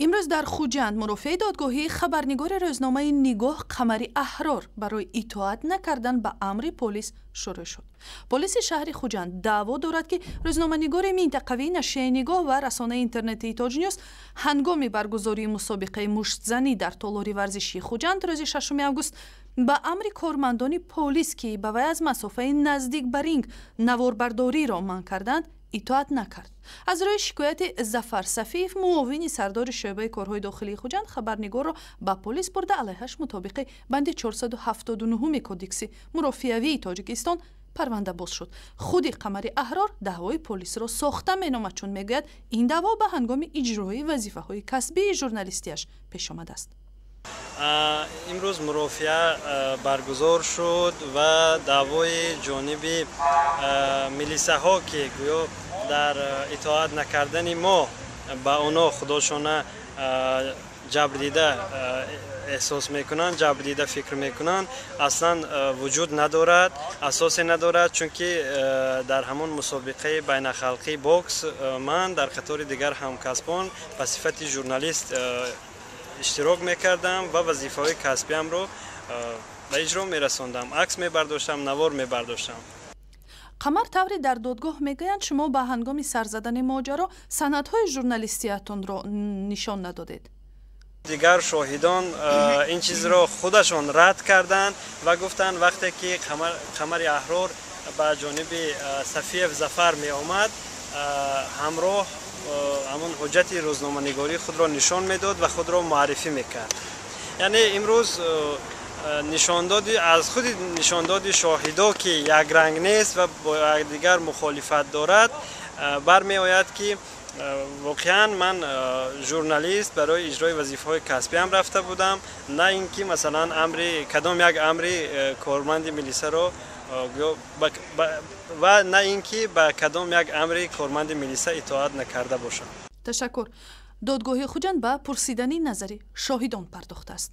Имрӯз дар Хуҷанд мурофиаи додгоҳии хабарнигори рӯзномаи «Нигоҳ» Қамари Аҳрор барои итоат накардан ба амри полис шурӯъ шуд. Полиси шаҳри Хуҷанд даъво дорад, ки рӯзноманигори минтақавии нашрияи «Нигоҳ» ва расонаи интернетии «Тоҷнюс» ҳангоми баргузории мусобиқаи муштзанӣ дар толори варзишии Хуҷанд рӯзи 6 август ба амри кормандони полис, ки ба вай аз масофаи наздик ба ринг наворбардориро манъ карданд, итоат накард. Аз рӯи шикояти Зафар Сафиев, муовини сардори шӯъбаи корҳои дохилии Хуҷанд, хабарнигорро ба полис бурда, алайҳаш мутобиқи банди 479 Кодекси мурофиавии Тоҷикистон парванда боз шуд. Худи Қамари Аҳрор даъвои полисро сохта меномад, чун мегӯяд, ин даъво ба ҳангоми иҷрои вазифаҳои касбии журналистиаш пеш омадааст. Имрӯз мурофиа баргузор шуд ва даъвои ҷониби милисаҳо, ки гӯё дар итоат накардани мо ба оно худошона ҷабрдида эҳсос мекунанд, ҷабрдида фикр мекунанд, аслан вуҷуд надорад, асосе надорад, чунки дар ҳамон мусобиқаи байнахалқии бокс ман дар қатори дигар ҳамкасбон ба сифати журналист иштирок мекардам ва вазифаҳои касбиамро ба иҷро мерасондам, акс мебардоштам, навор мебардоштам. Қамар, тавре дар додгоҳ мегӯянд, шумо ба ҳангоми сар задани моҷаро санадҳои журналистиятонро нишон надодед. Дигар шоҳидон ин чизро худашон рад карданд ва гуфтанд, вақте ки Қамари Аҳрор ба ҷониби Сафиев Зафар меомад, ҳамроҳ ҳамон ҳуҷҷати рӯзноманигории худро нишон медод ва худро муаррифӣ мекард. Яъне имрӯз нишондоди аз худи нишондоди шоҳидо, ки якранг нест ва бо якдигар мухолифат дорад, бармеояд, ки воқеан ман журналист барои иҷрои вазифаҳои касбиам рафта будам, на ин ки масалан амри кадом як амри корманди милисаро ва на ин ки ба кадом як амри корманди милиса итоат накарда бошам. Ташаккур. Додгоҳи Хуҷанд ба пурсидани назари шоҳидон пардохтааст.